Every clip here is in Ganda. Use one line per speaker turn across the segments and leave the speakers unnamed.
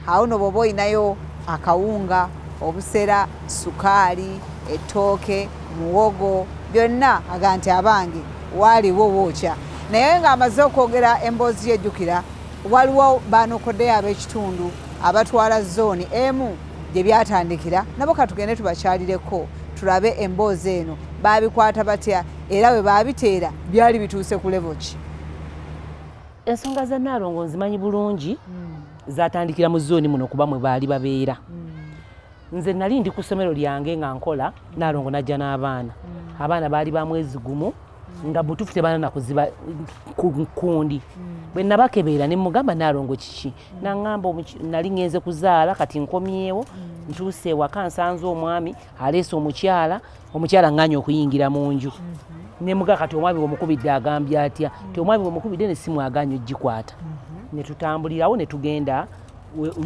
Awo no bw'oba olinayo akawunga, obusera, sukaali, ettooke, muwogo, byonna aga nti abange waaliwo wookya. Naye ng'amaze okwogera emboozi ye, jjukira waliwo banokoddeyo ab'ekitundu abatwala zooni emu gye byatandikira, nabo katugende tubakyalireko tulabe emboozi eno baabikwata batya era bwe baabiteera byali bituuse ku level ki.
Ensonga za Nnaalongo nzimanyi bulungi. Zatandikira mu zooni muno kuba mwe baali babeera. Nze nali ndi ku ssomero lyange nga nkola, Nnaalongo najja n'abaana. Abaana baali ba mwezi gumu nga butuufu tebalina nakuziba kundi. Bwe nabakebeera ne mugamba, "Nnaalongo, kiki?" Naŋŋamba, "Nali ŋŋenze kuzaala, kati nkomyewo, ntuuse ewaka nsanze omwami aleese omukyala, omukyala ŋŋaanye okuyingira mu nju." Ne muga, "Kati omwami bwemukubidde agambye atya?" Ti omwami bwemukubidde ne simu agaanye ogikwata. Ne tutambulirawo ne tugenda.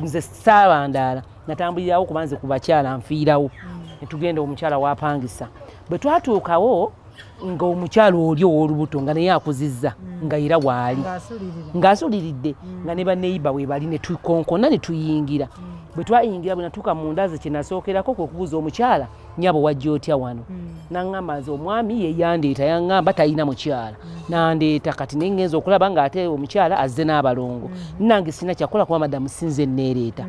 Nze saabandaala, natambulirawo kuba nze ku bakyala nfiirawo. Ne tugenda omukyala wapangisa. Bwe twatuukawo nga omukyala oli ow'olubuto nga naye akuzizza, nga era waali ng'asuliridde, nga ne baneiba we bali. Ne tukonkona ne tuyingira. Bwe twayingira, bwe natuuka mu ndaze, kye nasookerako kwe kubuuza omukyala, "Nyabo, wajja otya wano?" Naŋŋamba, "Nze omwami ye yandeeta, yaŋŋamba talina mukyala, nandeeta. Kati naye ngenza okulaba ng'ate omukyala azze n'abalongo. Nange sina kyakola kuba madamu sinze neereeta."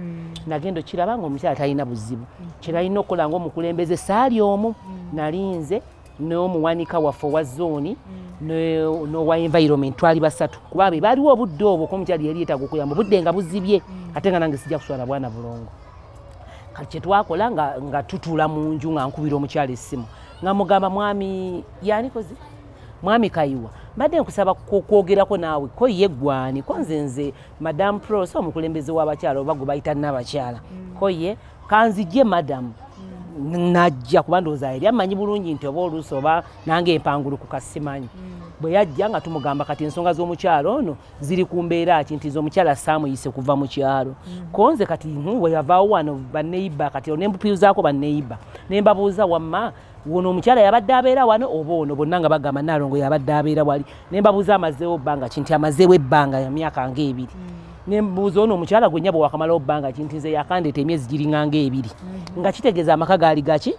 Nagenda okiraba nga omukyala talina buzibu. Kye nalina okukola ng'omukulembeze, saali omu, nali nze n'omuwanika waffe owa zooni n'owa environment, twali basatu, kuba be baaliwo obudde obwo, ko omukyala yali yeetaaga okuyamba obudde nga buzibye, ate nga nange sijja kuswala bwana bulongo. Kati kyetwakola nga tutuula mu nju, nga nkubira omukyala essimu nga mugamba, "Mwami yanikoze, Mwami Kayiwa, mbadde nkusaba kwogerako naawe." Ko ye, "Gwani?" Ko nze Madam Pros, omukulembeze w'abakyala, oba gwe bayita nnabakyala. Ko ye, "Kanzijje, madamu." Najja, kuba ndowooza yali amanyi bulungi nti oba oluusi oba nange empangulukuka simanyi. Bwe yajja nga tumugamba, "Kati ensonga z'omukyalo ono ziri ku mbeera ki?" Nti, "Omukyala saamuyise kuva mu kyalo." Konze kati bwe yavaawo wano baneiba, kati nembupiuzaako baneiba ne mbabuuza, "Wamma wono omukyala yabadde abeera wano oba ono?" Bonna nga bagamba Naalongo yabadde abeera wali. Ne mbabuuza, "Amazeewo bbanga ki?" Nti, "Amazeewo ebbanga ya myaka ng'ebiri." Ne mbuuza, "Ono omukyala gwe nnyabo wakamalawo bbanga ki?" Nti, "Nze yakandeeta emyezi giringa ng'ebiri." Nga kitegeeza amaka gaali gaki?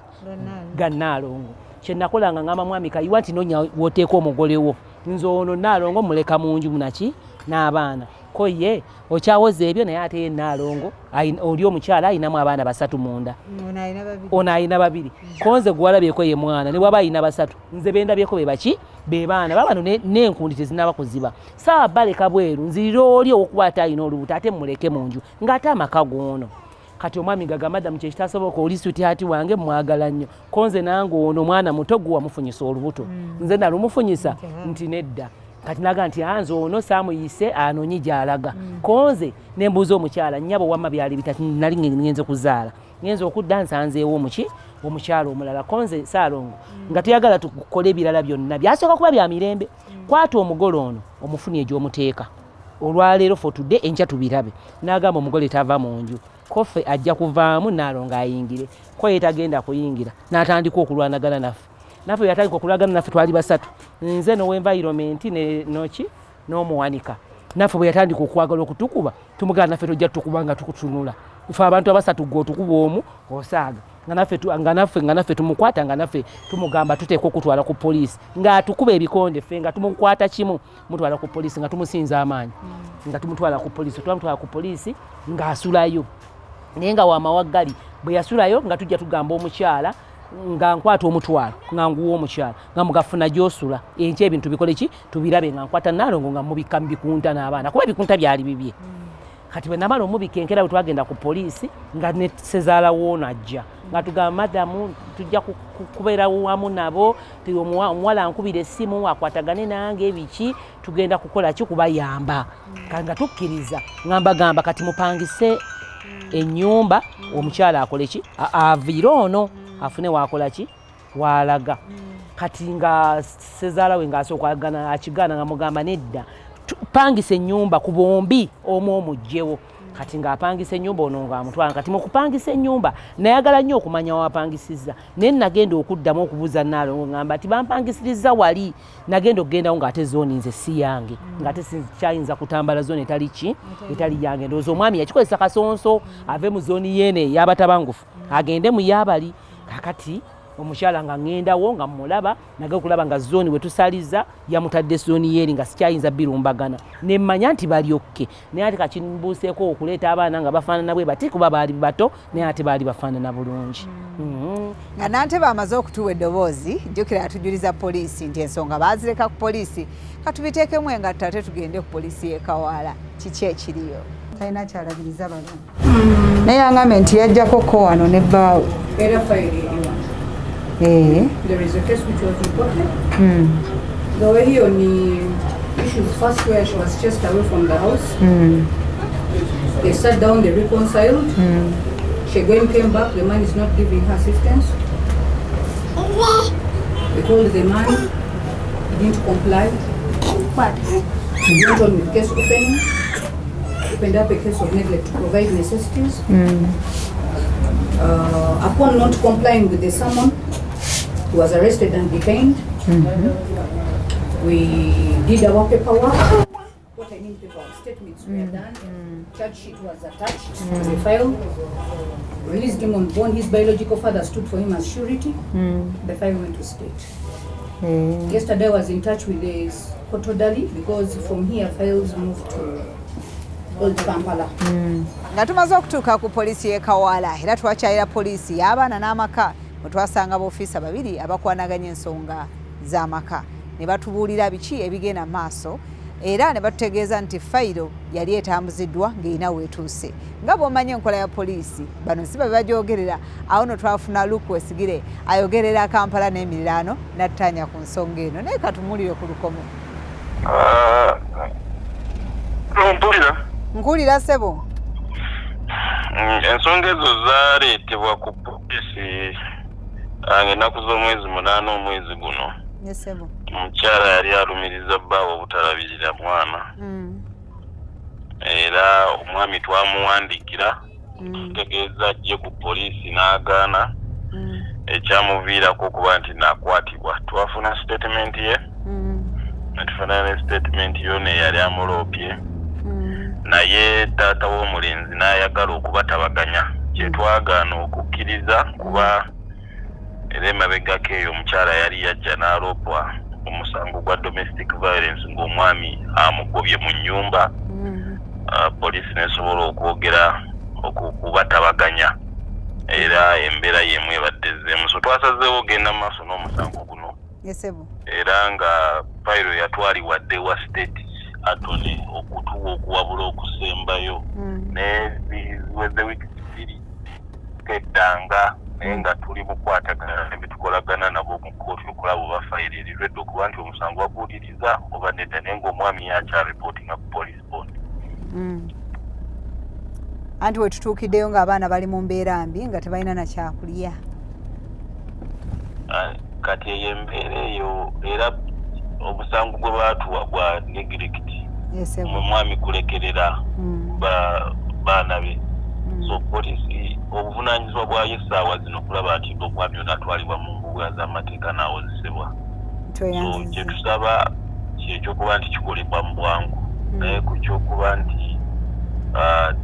Ga Nnaalongo. Kye nakola nga ngamba Mwami Kayiwa nti, "Nonya wooteeka omugole wo, nze ono Nnaalongo muleka mu nju naki n'abaana." Ko ye, "Okyawoza ebyo, naye ate ye Nnaalongo oli omukyala ayinamu abaana basatu munda, ono ayina babiri. Konze gwalabyeko ye mwana, ne bwaba ayina basatu, nze bendabyeko be baki? Be baana babano n'enkundi tezinaba kuziba. Saawa baleka bweru, nzirira oli owokuba ate ayina olubuto, ate muleke mu nju ng'ate amaka goono." Kati omwami gaga, "Madamu, kyekitasoboka, oli sweetheart wange, mwagala nnyo. Konze nange ono omwana muto gwe wamufunyisa olubuto, nze nalumufunyisa?" Nti, "Nedda." Kati naga nti, "Anze ono saamuyise, anonyi gy'alaga." Konze nembuuza omukyala, "Nnyabo, wamma byali bitatu? Nali ngenze kuzaala, ngenza okudda nsanzeewo omuki omukyala omulala." Konze Saalongo nga tuyagala tukole ebirala byonna byasooka kuba bya mirembe. "Kwata omugole ono omufuni egy'omuteeka olwaleero, fe tudde enkya tubirabe." N'agamba, "Omugole tava mu nju, koffe ajja kuvaamu Naalongo ayingire." Ko ye tagenda kuyingira. N'atandika okulwanagana naffe. Naffe yatandika okulwanagana naffe, twali basatu, nze nowa environment ne noki n'omuwanika. Naffe bwe yatandika okwagala okutukuba, tumugamba, "Naffe tojja tukuba nga tukutunula. Fe abantu abasatu, gwe otukuba omu, osaaga." Nga naffe tumukwata, nga naffe tumugamba tuteeka okutwala ku poliisi, ng'atukuba ebikonde, ffe nga tumukwata kimu mutwala ku poliisi, nga tumusinza amaanyi, nga tumutwala ku poliisi. Twamutwala ku poliisi ng'asulayo, naye nga wamawaggali. Bwe yasulayo, nga tujja tugamba omukyala, nga nkwata omutwalo nga nguwa omukyala, nga mugafuna gyosula, enkya ebintu bikole ki tubirabe. Nga nkwata Naalongo nga mubikka mu bikunta n'abaana, kuba ebikunta byali bibye. Kati bwe namala omubika, enkeera bwe twagenda ku poliisi, nga ne sezaala woono ajja, nga tugamba, "Madamu, tujja kubeera wamu nabo. Omuwala ankubira essimu akwatagane nange, biki, tugenda kukola ki kubayamba." Nga tukkiriza, nga mbagamba, "Kati mupangise ennyumba, omukyala akole ki, aviire ono afune wakola ki waalaga." Kati nga sezaala we ng'asooka akigaana, nga mugamba, "Nedda, pangisa ennyumba ku bombi, omu omugjewo." Kati ng'apangisa ennyumba ono ng'amutwala. Kati mu kupangisa ennyumba nayagala nnyo okumanya w'apangisizza, naye nagenda okuddamu okubuuza Nnaalongo ngamba nti bampangisiriza wali. Nagenda okugendawo ng'ate zooni nze si yange, ng'ate sikyayinza kutambala zooni etali ki etali yange. Ndowooza omwami yakikozesa kasonso ave mu zooni yeene ey'abatabangufu agende mu y'abali. Kakati omukyala nga ŋŋendawo nga mmulaba, nage okulaba nga zooni we tusaliza yamutadde zooni yeeri nga sikyayinza birumbagana, ne mmanya nti balyokke. Naye ate kakimbuuseeko okuleeta abaana nga bafaanana bwe bati, kuba baali bato naye ate baali bafaanana bulungi.
Nga Nantebe amaze okutuwa eddoboozi, jjukira atujuliza poliisi nti ensonga baazireka ku poliisi, katubiteekemu engatto ate tugende ku poliisi y'e Kawaala. Kiki ekiriyo? Talina kyalabiriza bano. Naye yangambye nti yajjako ko wano ne bbaawe.
Era fayiro eri wano. There is a case which was reported. They were here on the issues first where she was chased away from the house. They sat down, they reconciled. She again came back, the man is not giving her assistance. They told the man, he didn't comply. He went on with case opening, opened up a case of neglect to provide necessities. Upon not complying with the summon, he was arrested and detained. We did our paperwork. What I mean paperwork, statements were done. Charge sheet was attached to the file. Released him on bond. His biological father stood for him as surety. The file went to state. Yesterday I was in touch with the Kotodali because from here files moved to Old Kampala.
Nga tumaze okutuuka ku poliisi y'e Kawaala, era twakyalira poliisi y'abaana n'amaka mwe twasanga boofiisa babiri abakwanaganya ensonga z'amaka ne batubuulira biki ebigenda mu maaso, era ne batutegeeza nti fayiro yali etambuziddwa ng'erina weetuuse. Nga bw'omanyi enkola ya poliisi, bano si babe bagyogerera. Awo no twafuna Luke Wesigire ayogerera Kampala n'emiriraano n'attaanya ku nsonga eno, naye katumuwulire ku lukomo.
Mpulira.
Nkuwulira ssebo.
Ensonga ezo zaaleetebwa ku poliisi ng'ennaku z'omwezi 8 omwezi guno.
Ssebo.
Omukyala yali alumiriza bbaawe obutalabirira mwana. Era omwami twamuwandiikira tutegeeza ajje ku poliisi n'agaana, ekyamuviirako okuba nti nakwatibwa. Twafuna statement ye netufuna ne statement yona eyali amuloopye, naye taata w'omulenzi n'ayagala okubatabaganya, kyetwagaana okukkiriza, kuba era emabegako eyo omukyala yali yajja n'aloopwa omusango gwa domestic violence ng'omwami amugobye mu nnyumba. Poliisi nesobola okwogera okubatabaganya, era embeera yemu ebadde ezzeemu, so twasazeewo ogenda mu maaso n'omusango guno.
Ssebo.
Era nga fayiro yatwalibwa dde wa state attorney okutuwa okuwabula okusembayo, naye ziweze wiiki 2 teddanga, naye nga tuli mukwatagana ne betukolagana nabo mu kkooti okulaba oba fayiro eri ready okuba nti omusango baguwuliriza oba nedda, naye ng'omwami ye akyaripootinga ku police bond.
Anti wetutuukiddeyo ng'abaana bali mu mbeera mbi nga tebalina nakyakulya.
Kati eyo embeera eyo, era omusango gwe baatuwa gwa neglect, omwami kulekerera baana be. So poliisi obuvunaanyizibwa bwayo essaawa zino okulaba nti omwami ono atwalibwa mu mbuga z'amateeka n'awozesebwa. So kyetusaba kyekyokuba nti kikolebwa mu bwangu, naye ku kyokuba nti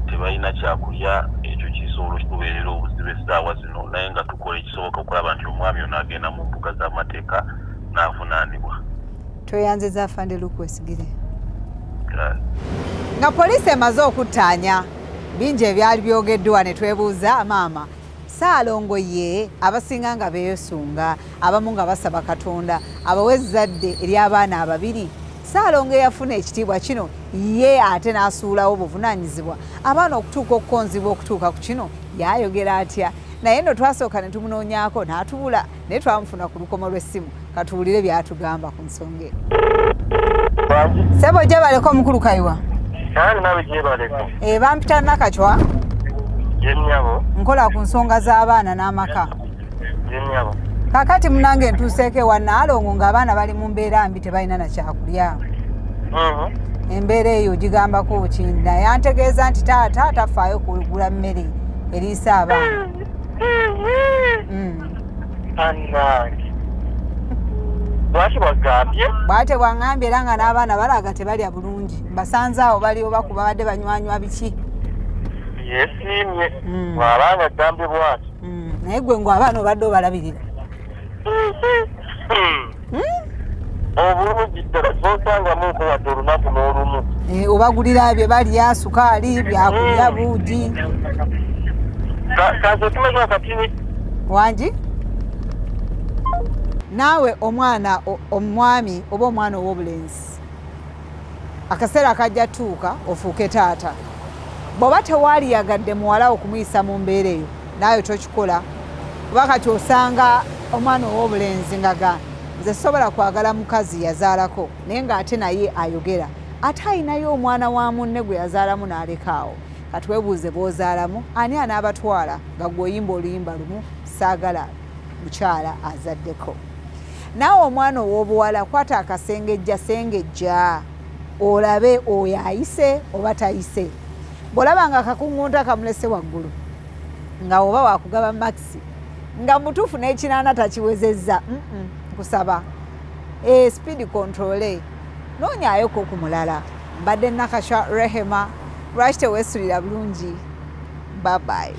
tebalina kyakulya, ekyo kisobola okutubeerera obuzibu essaawa zino, naye nga tukola ekisoboka okulaba nti omwami ono agenda mu mbuga z'amateeka n'avunaanibwa.
Tweyanziza, Afande Lukwesigire. Nga poliisi emaze okuttaanya bingi ebyali byogeddwa, ne twebuuza maama Saalongo ye abasinga nga beesunga, abamu nga basaba Katonda abawe ezzadde ery'abaana ababiri. Saalongo eyafuna ekitiibwa kino ye ate n'asuulawo obuvunaanyizibwa, abaana okutuuka okukonzibwa okutuuka ku kino, yayogera atya? Naye nno twasooka ne tumunoonyaako n'atubula, naye twamufuna ku lukomo lw'essimu. Katuwulire by'atugamba ku nsonga eno. Sebo, gyebaleko omukulu Kayiwa. Bampita Nakacwa, nkola ku nsonga z'abaana n'amaka. Kakati munange, ntuuseeko ewa Naalongo ng'abaana bali mu mbeera mbi, tebalina nakyakulya. Embeera eyo ogigambako ki? Naye antegeeza nti taata tafaayo kugula mmere eriisa abaana.
Bannange, lwaki wagambye?
Bwate bwaŋŋambye, era nga n'abaana balaga tebalya bulungi, mbasanze awo bali oba ku babadde banywanywa biki.
Yeesiimye bw'abanga agambye bwati.
Naye gwe ngu abaana obadde obalabirira.
Obulungi ddala, sosangamuko wadde olunaku n'olumu.
Eh, obagulira bye balya, sukaali, byakulya, buugi.
Kaze tumenya akatini.
Wangi naawe omwana omwami oba omwana ow'obulenzi, akaseera kajja tuuka ofuuke taata. Bw'oba tewaaliyagadde muwala okumuyisa mu mbeera eyo, naawe tokikola, kuba kati osanga omwana ow'obulenzi nga ga nze sobola kwagala mukazi yazaalako, naye ng'ate naye ayogera ate ayinayo omwana wa munne gwe yazaalamu n'alekaawo. Kati weebuuze, bw'ozaalamu ani anaabatwala nga gwe oyimba oluyimba lumu, saagala mukyala azaddeko? Naawe omwana ow'obuwala, kwata akasengejja, sengejja olabe oyo ayise oba tayise. Bw'olaba nga akakuŋŋunta kamulese waggulu, nga oba wakugaba makisi nga mutuufu n'ekinaana takiwezezza, nkusaba speed control, noonyaayoko ku mulala. Mbadde Nakasha Rehema. Lwaki teweesulira bulungi? Bye bye.